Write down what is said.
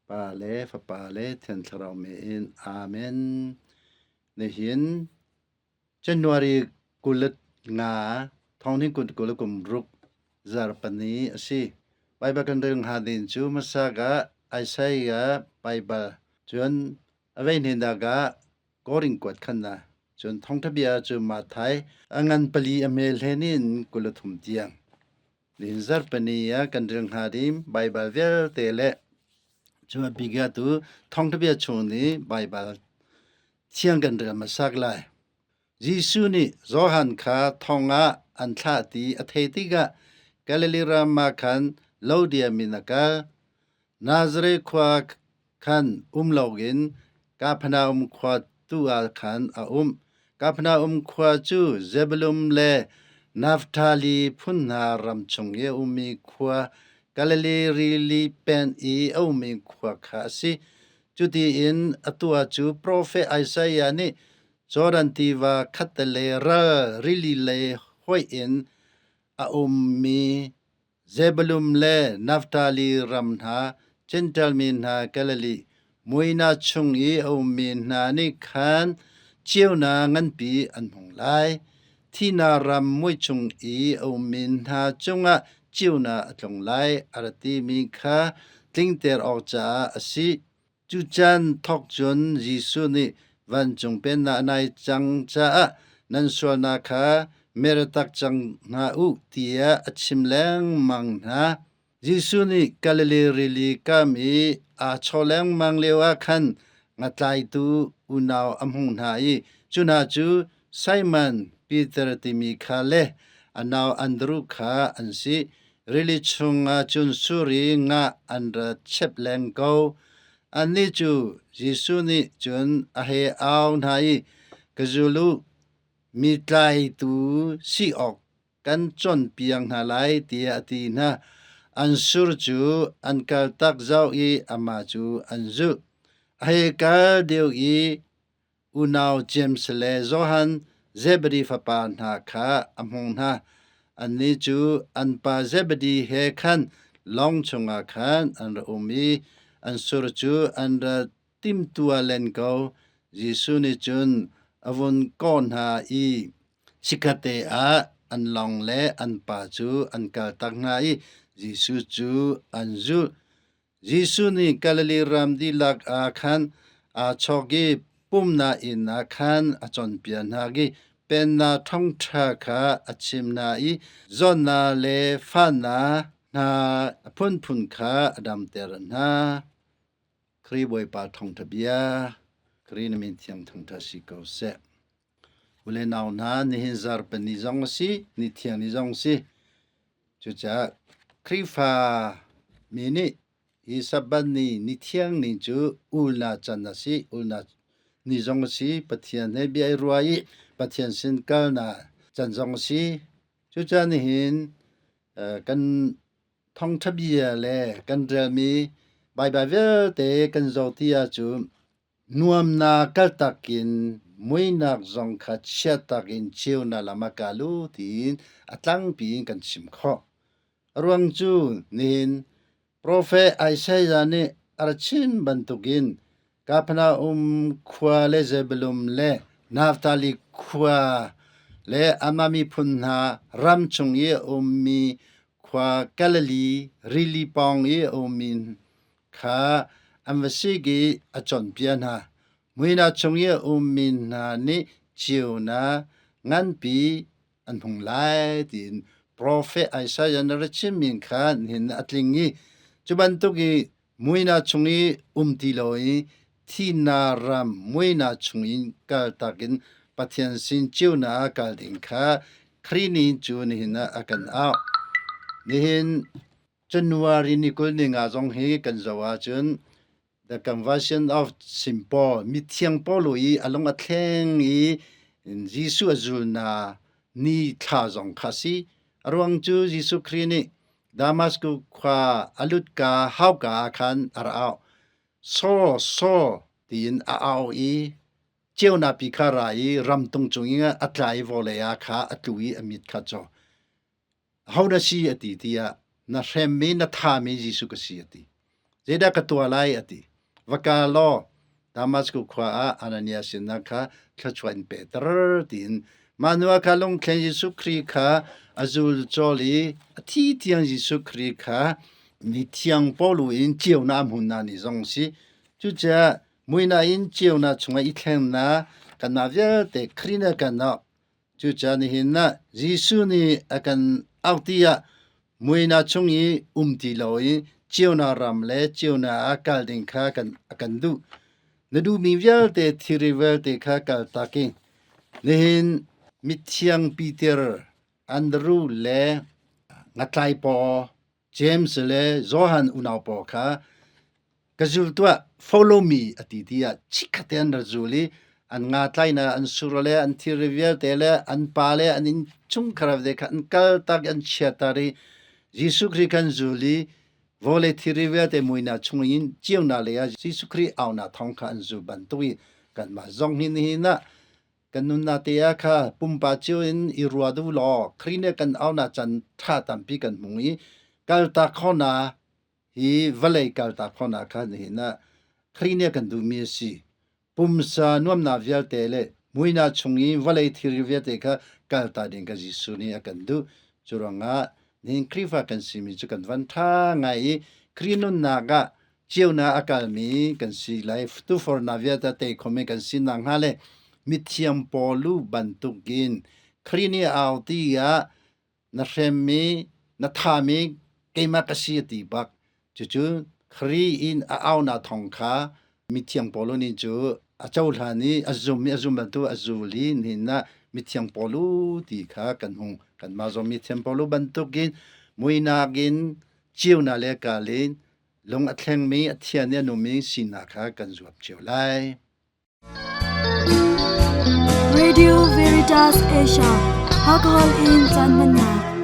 Pa le Fapa le Thiang Thlarau min in Amen. Nihin January 25 thawngthin kul kum ruk zarhpini a si. Baibal kan rel hnga ding cu hmasa ka Isaiah Baibal cun a vei hnindak ah Korin kuat khan na cun thawngtha bia cu Matthai a ngan pali a hmel hlen in 23 tiang. Nihin zarhpini ah kan rel hnga ding Baibal vialte le cu a bik ah tu thawngtha bia chung nih Baibal thiang kan rel hmasak lai. Jesuh nih Johan kha thong ah an thlah ti a theih tikah Galilee ram ah khan lo diam in a kal. Nazareth khua khan um loin Kapernaum khua tu ah khan a um. Kapernaum khua cu Zebulun le Naftali phun hna ram chung i a ummi khua Galilee rili pen i a ummi khua kha a si. Cutiin a tuah cu profet Isaiah nih Jordan tiva khattelei ral rili lei hoih in a ummi Zebulun le Naftali ram hna, Jentail mi hna Galilee muihnak chung i a ummi hna nih khan ceunak nganpi an hmung lai. Thihnak ram mui chung i a ummi hna cungah ceunak a tlung lai, a ra timi kha tlingter awk caah a si. Cu caan thawk cun Jesuh nih vancung pennak a nai cang caah nan sualnak kha mertak cang hna u tiah a chim lengmang hna. Jesuh nih Galilee rili kam i aa chaw lengmang lioah khan ngatlaitu unau a hmuh hna i cu hna cu Simon Peter timi kha le a nau Andru kha an si. Rili chungah cun sur i nga an ra chep leng ko. Annih cu Jesuh nih cun a hei au hna i, Ka zul u, mi tlaitu si awk kan cawnpiak hna lai, tiah a ti hna. An sur cu an kaltak zau i amah cu an zulh. A hei kal deuh i unau James le Johan Zebedi fapa hna kha a hmuh hna. Annih cu an pa Zebedi he khan lawng chungah khan an ra um i an sur cu an ra timtuah len ko. Jesuh nih cun a vun kawh hna i chikkhatte ah an lawng le an pa cu an kaltak hna i Jesuh cu an zulh. Jesuh nih Galilee ram dihlak ah khan aa chawk i pumhnak inn ah khan a cawnpiak hna i Pennak Thawngṭha kha a chim hna i zawtnak le fahnak hna a phunphun kha a damter hna. Khrih Bawipa Thawngṭha bia, Khrih na min thiang thangṭha si ko seh. U le nau hna, nihin zarhpini zong a si, ni thiang ni zong a si. Cucaah Khrihfa mi nih hi Sabbath ni, ni thiang ni cu ulnak can a si, ulnak ni zong a si, Pathian he bia i ruah i Pathian sin kalnak can zong a si. Cucaah nihin kan thawngṭha bia le kan relmi Baibal vialte kan zoh ti ahcun Nuamnak kaltak in muihnak zong kha chiattak in ceunak lam ah kal u tiin a tlangpi in kan chim khawh. A ruang cu nihin profet Isaiah nih a ra chim bantukin Kapernaum khua le Zebulun le Naftali khua le amah miphun hna ram chung i a ummi khua Galilee rili pawng i a ummi kha an va sik i a cawnpiak hna. Muihnak chung i a ummi hna nih ceunak nganpi an hung lai tiin profet Isaiah na ra chimmi kha nihin a tling i cu bantuk i muihnak chung i um ti lo i thihnak ram muihnak chung in kaltak in Pathian sin ceunak ah kal ding kha Khrih nih cu nihin ah a kan auh. Nihin January ni 20 ni nga zong hi kan zoh ahcun The Conversion of St. Paul mithiang Paul i a lung a thleng i Jesuh a zulna ni thla zong kha a si. A ruang cu Jesuh Khrih nih Damascus khua a lutka hauka ah khan a ra auh. Saul, Saul tiin a au i ceunak pi kha ra i ramtung cung i a tla i vawlei ah kha a tlu i a mit kha caw. Aho na si a ti tiah na hremmi na thami Jesuh ka si a ti. Zeidah ka tuah lai a ti. Va kal law Damascus khua ah Ananias sinah kha thluachuah in pehter tiin mah hnu ah kha lungthlen Jesuh Khrih kha a zul cawl i a thi tiang Jesuh Khrih kha mithiang Paul in ceunak a hmunnak ni zong si. Cucaah muihnak in ceunak chungah i thlengnak kanmah vialte Khrih nih a kan auh. Cucaah nihin ah Jesuh nih a kan auh tiah muihnak chung i um ti lo i ceunak ram le ceunak ah kal ding kha a kan duh. Na duhmi vialte thilri vialte kha kaltak i nihin mithiang Peter, Andru le ngatlai paw James le Johan unau pawl kha ka zul tuah, follow me a ti tiah chikkhat te an ra zul i an nga tlainak an sur le an thilri vialte le an pa le an innchungkhar vialte kha an kaltak i an chiatter i Jesuh Khrih khan zul i vawlei thilri vialte muihnak chung in ceunak lei ah Jesuh Khrih aunak thawng kha an zul bantuk i kanmah zong hi nihin ah Kan nunnak te ah kha pumpa cio in i rua duh law Khrih nih kan aunak caan ṭha tampi kan hmung i kaltak khawhnak hi vawlei kaltak khawhnak kha nihin ah Khrih nih a kan duhmi a si. Pumsa nuamnak vialte le muihnak chung i vawlei thilri vialte kha kaltak ding kha Jesuh nih a kan duh. Cu ruangah nihin Khrihfa kan simi cu kan van ṭha ngai i Khrih nunnak ah ceunak a kalmi kan si lai. Tufornak vialte tei khomi kan si nakhnga le mithiang Paul bantukin Khrih nih a au ti ah na hremmi, na thami keimah ka si a ti bak. Cucu Khrih in a aunak thawng kha mithiang Paul nih cu a cohlan i a zum i a zum bantuk a zul i nihin ah mithiang Paul ti kha kan hung. Kanmah zong mithiang Paul bantukin muinak in ceunak le kal in lung a thlengmi a thian i a nungmi sinak kha kan zuam cio lai. Radio Veritas Asia, Alcohol in caan hmannak.